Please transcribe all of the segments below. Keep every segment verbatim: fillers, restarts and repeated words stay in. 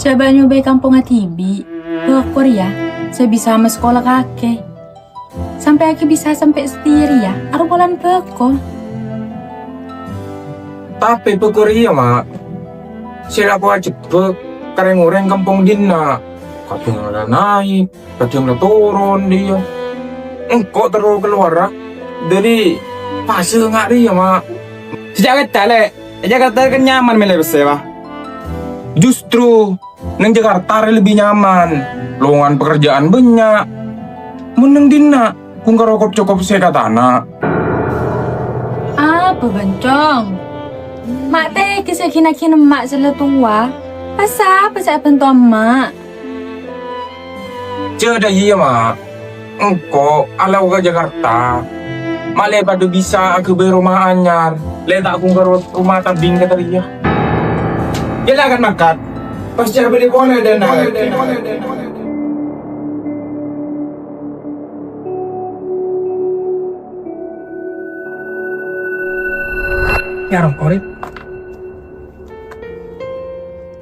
Coba nyobâ kampongnga dhibi'. Bâko rèya, sè bisa maskola kakè. Sampè' ghi' bisa sampè' satèya rèya, arowa polana bâko. Tapè bâko rèya, Ma', sè la ajhebbhâk ka rèng-orèng kampong dinna'. Kadhâng la naè', kadhâng la toron dhiyâ. Engko' terro kalowara dhâri pasènga' rèya, Ma'. Sè jhâ' kèta, Lè'. È Jakarta kan nyaman mèlè pèssè, wah. Justru neng Jakarta arè lebbi nyaman. Lowongan pekerjaan bânnya'. Mon neng dinna', ghun karo kop-cokop sè ka tana'. Apa bân, Cong? Ma' tèghâ sè ghi-naghi emma' sè la towa. Pas sapa sè abhânto emma'? Jhâ' dhâ' iyâ, Ma'. Engko' alako ka Jakarta. Malè padâ bisa aghâbây roma anyar. Lè' ta' ghun karo roma tabing ka tarèya. Ghellâ' kan mangkat. Pas jhâ' bâli polè dâna. Yâ, roko, Rip.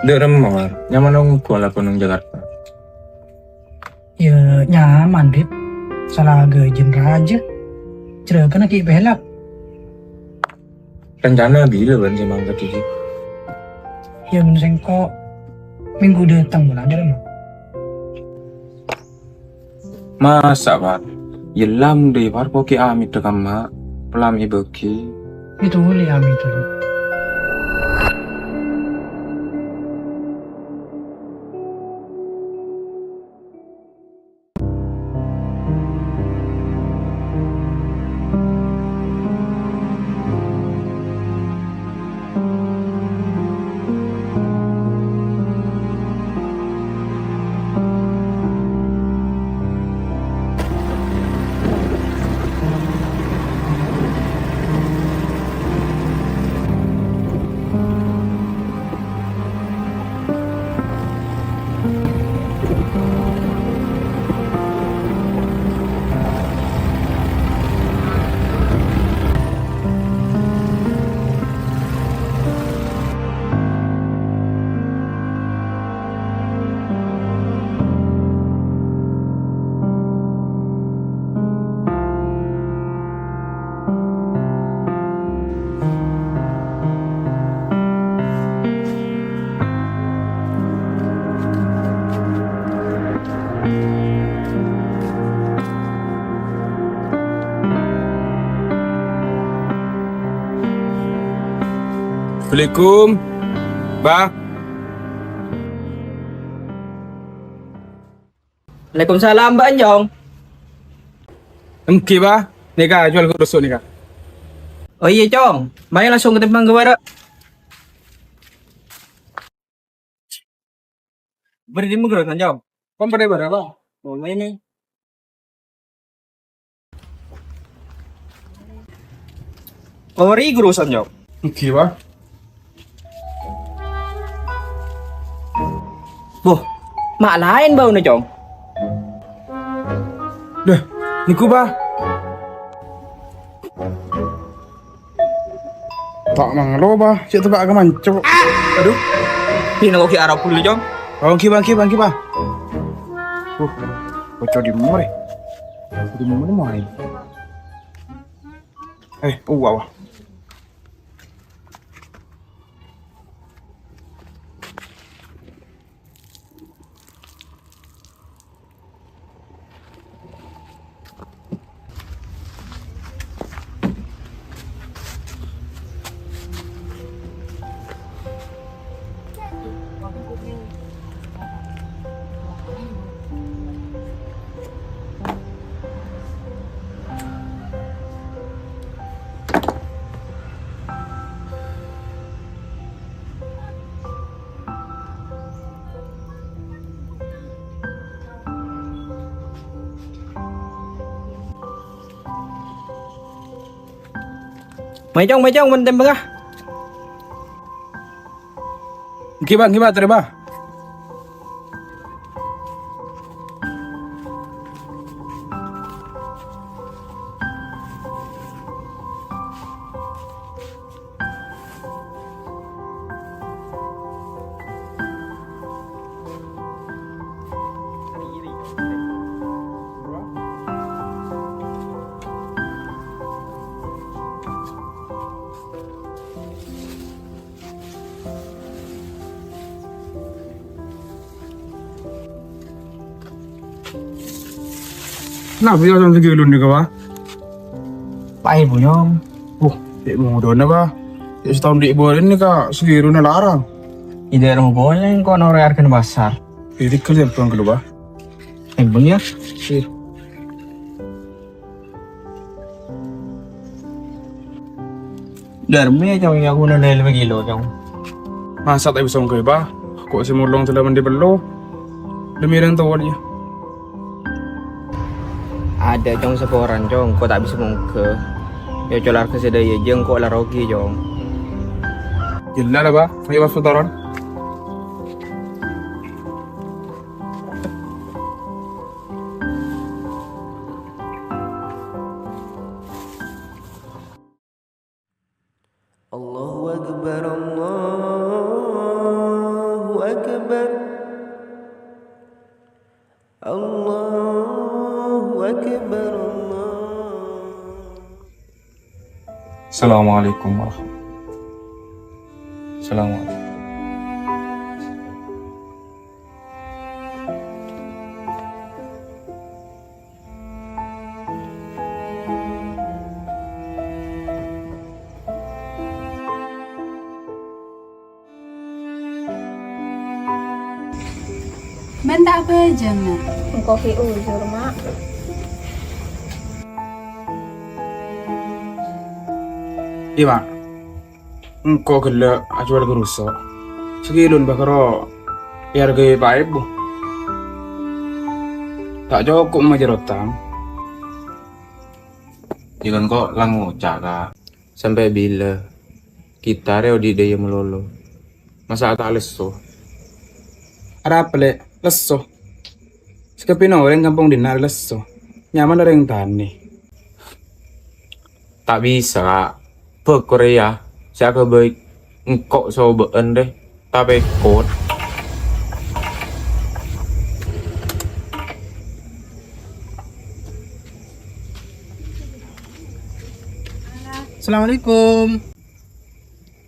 Dâ' remma, War. Nyaman ongghu alako neng Jakarta. Yâ, nyaman, Rip. Sala ghâjhâna rajâ. Jhurâghânna ghi' pèlak. Rencana bilâ bân sè mangkat ghi? Yâ, mon sèngko', minggu dâteng polana, Rip. Masa, War? Yâ, lam dâi, War, kok ghi' amèdhâ ka emma', pèlam èbâghi. Ètolè amèdhâ. Assalamualaikum, Bah. Waalaikumsalam, Bân, Cong. Èngghi, Bah. Nèka, juwâl ghurusu nèka. Oh iyâ, Cong. Mayu langsung katèmbhâng ghâbây. Bâdâ dimma ghurusan, Cong? Kon bâdâ bârâmpa? Mau main nih. Ori ghurusan, Cong. Èngghi, Bah. Boh, ma' laèn bâuna, Cong. Dâh, nèko, Bah. Ta' manglo, Bah. Cè' teppa' ka manco. Adhu. Pina kok ghi' arapa ghulâ, Cong? Oh, èngghi, Bah, èngghi, Bah, èngghi, Bah. Uh, oco dimma rè? Dimma rè, Mai? Eh, uwa, Bah. Mayu, Cong, mayu, Cong, mon tèmbhâng, ah. Èngghi, Bah, èngghi, Bah, tarèma. Kenapa ya sampai segilun nih, Kak? Paè, Bu, Nyong. Wah, cè' modhâna, Pak. Cè' sataon dhi' bârâ' nèka segiluna larang. Ida' rong polè engko' norè arghâna pasar. Jadi kalian pulang dulu, Pak. Tembang ya? Iya. Dârmè, Cong, ya, aku nolè lèma kilo, Cong. Masa ta' bisa ongghu, Pak? Kok sè molong dalam di perlu? Demi orang tua dia. Ada, Cong, saporan, Cong. Kok ta' bisa mongghâ? Ya, col arghâ sadhâjâ, jâng kok la rogi, Cong. Jelas lah, Pak. Ayo, Pak, setoran. Allahu Akbar, Allahu Akbar. Allahu Akbar, Allah. Assalamualaikum warahmatullahi wabarakatuh. Assalamualaikum. Bâ'na ta' abhâjâng, Na'? Engko' ghi' ujur, Ma'. Iyâ, Ma'. Engko' ghellâ' ajhuwâl garuso'. Sakèlon bâ' karo èarghâi pa' èbu. Ta' cokop majâr otang. Jhâ' engko' la ngoca', Ka'. Sampè' bilâ kita rè odi' dâjâ malolo? Masa' ta' lesso? Arapa, Lè'? Lesso? Sakabbhiyânna orèng kampong dinna' lesso. Nyamana orèng tanè. Ta' bisa, Ka'. Bâ' Korea sè aghâbây engko' sobâ'ân rè. Tapè kot. Assalamualaikum.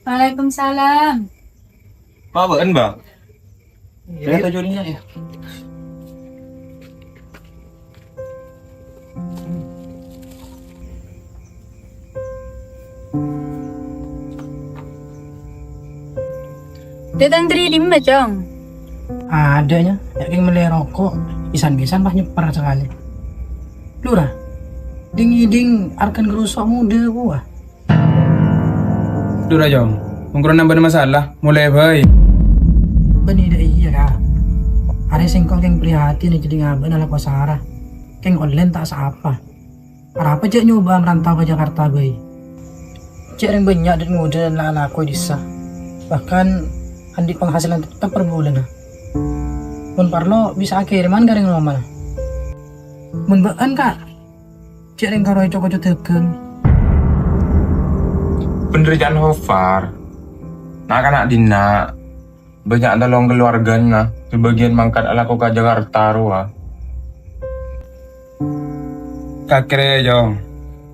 Waalaikumsalam. Mabâ'ân, Bang? Iyâ. Saya tujuannya ya. Dâteng dâri dimma, Cong? Adâ, nya. Yâ, kèng mellè roko'. Pisan-pisan pas nyèpper sakalè. Lurah, dhing-ngèdhing arghâna garuso' modâ, buwâ. Dhu, Rajong, mon kèra nambâna masalah, molè bhâi. Bânnè dâ' iyâ, Ka'. Arè sèngko' kèng prihatin jhâ' dhing abâ'na alako Sarah. Kèng ollèna ta' saapa. Arapa jhâ' nyoba marantau ka Jakarta bhâi. Jhâ' rèng bânnya' dhâ' ngodâ la alako è dhisa. Bahkan andi' penghasilan tettep per bulânna. Mon parlo bisa akèrèman ka rèng romana. Mon bâ'ân, Ka', jhâ' rèng karo co-koco dhâghâng. Bhender ca'na Hofar. Na'-kana' dinna' bânnya' tellong kaluwargana, sabâgiyân mangkat alako ka Jakarta rowa. Kakèrè, Jong.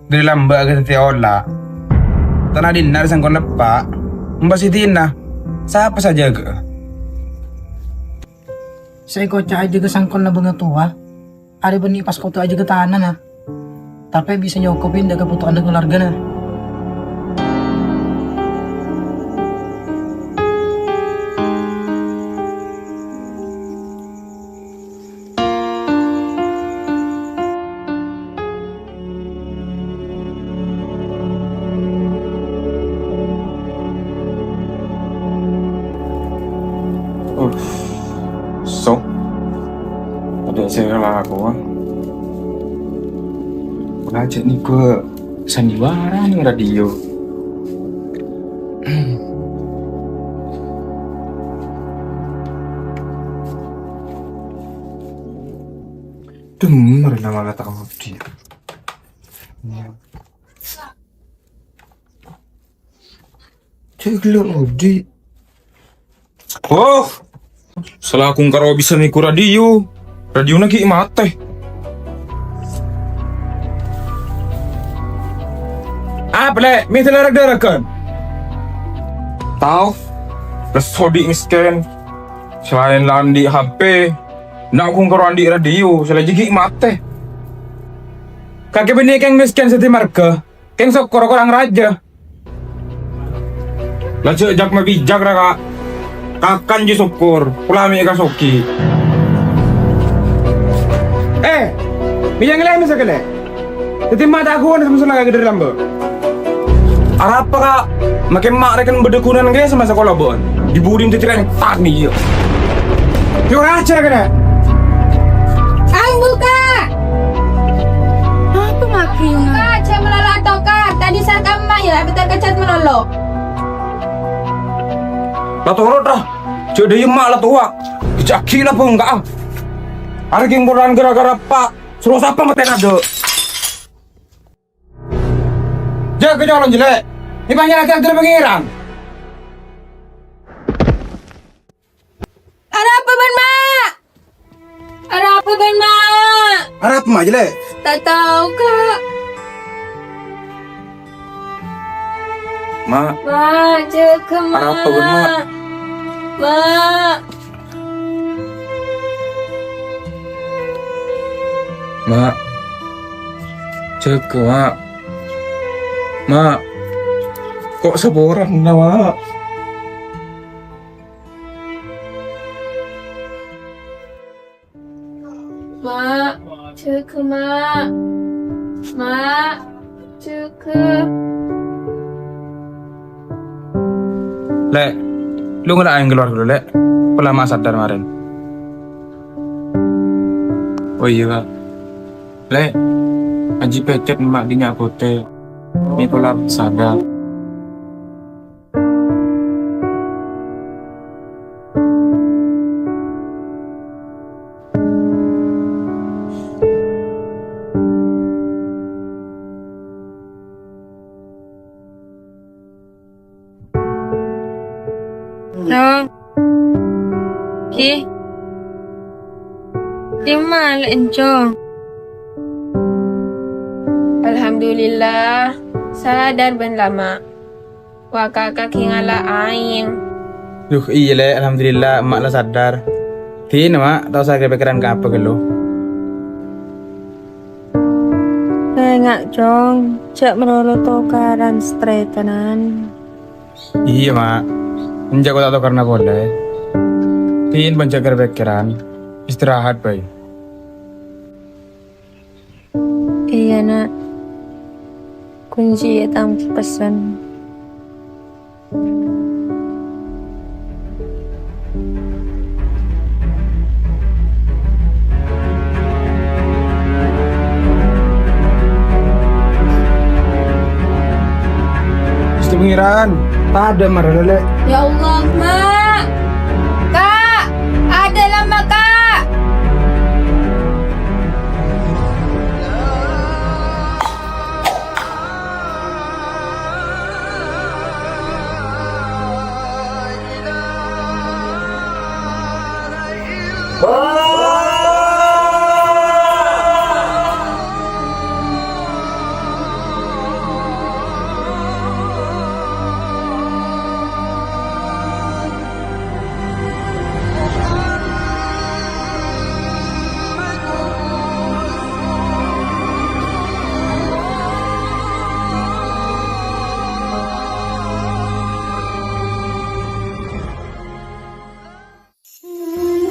Dâri lambâ' ka dhâddhi ola'. Tana dinna' sangkon eppa'. Emba sidina. Sapa sè ajâgâ? Sè èkoca' ajâgâ sangkonna bânnya' towa. Arè bânnè pas kodhu ajâgâ tanana, tapè bisa nyokobhi dâ' kabhutowanna kaluwargana. Uh, so, tadâ' sè èkalako, ah. Ngajhâk nèko sandiwara neng radio. Denger nama kata Odi. Cè' ghellâ' Odi. Oh! Salaku karo bisa nèko radio. Radiona ghi' matè. Apa, Lè'? Mè' dâlâ-dâlâghân? Tao. Lesso odi' mèskèn. Salaèn la andi' H P, na' ghun karo andi' radio, sè lajhi ghi' matè. Kakè bânnè kèng mèskèn sè dhi marghâ, kèng sokkorra korang rajâ. La jhâ' jak-mabijak ra, Ka'. Kakan jiyâ sokkor, pola mè' ka soghi. Eh, mè' jhâ' ngalè'è mè' sakalè. Dhâddhi ma' ta' ghun sè masalah ka ghâdhâr lambâ'. Arapa, Ka'? Makè emma' rèken bâdâ ghunana ghi' sè masakola bâ'ân. Dibudin dhâddhi rèng tani, iyâ. Yâ, ora ajhâr kènè'. Ambu, Ka'! Apa magriyungan? Ka', jhâ' malolo atokar. Tadi sarkamma, yâ, abit terkejut malolo. La toro', ra. Jhâ' dâi emma' la towa. Èca'aghi la bângka'a. Arè kèng polana ghârâ-ghârâ pa'. Soro sapa matèna, Dâ'? Jhâ' kanyolon jâlè. Nèka nyala'aghi Pangèran. Arapa bân ma'? Arapa bân ma'? Arapa ma' jâlè? Ta' tao, Ka'. Ma'. Ma', jâgâ, Ma'. Arapa bân ma'? Ma'. Ma'. Jâgâ, Ma'. Ma'. Ko' saporana, Ma'. Ma', jâgâ, Ma'. Ma', jâgâ. Lè', lu ngala' aèng kalowar ghâllu, Lè'. Pola ma' sadar marèn. Oh iyâ, Ka'. Lè', ajiyâ pècèt emma' dhinna' potè. Mè' pola sadar. Cong. Ki. Dimma lè' Encong? Alhamdulillah, sadar bân la Ma'. Wa' Ka' kakè ngala' aèng. Duh, iyâ, Lè', alhamdulillah, emma' la sadar. Dina, Ma', ta' osa kèr-pèkkèran ka apa ghâllu. Enga', Cong, jhâ' malolo tokaran strètanan. Iyâ, Ma'. Enjâ' ko' ta' tokarana polè. Dina bân jhâ' kèr-pèkkèran. Istirahat bhâi. Iyâ, Na'. Kuncina tang pessen. Gusti Pangeran, padâ marèna, Lè'. Ya Allah, Ma'. Ka', adâ' la Ma', Ka'.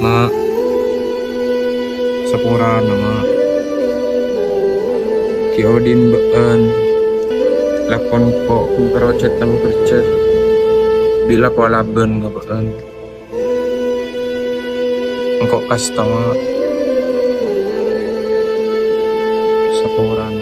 Ma', saporana, Ma'. Ghi' odi'na bâ'ân, lakon ko' karo jhât tang kerja, bilâ ko' alabân ka bâ'ân. Engko' kasta, Ma'. Saporana.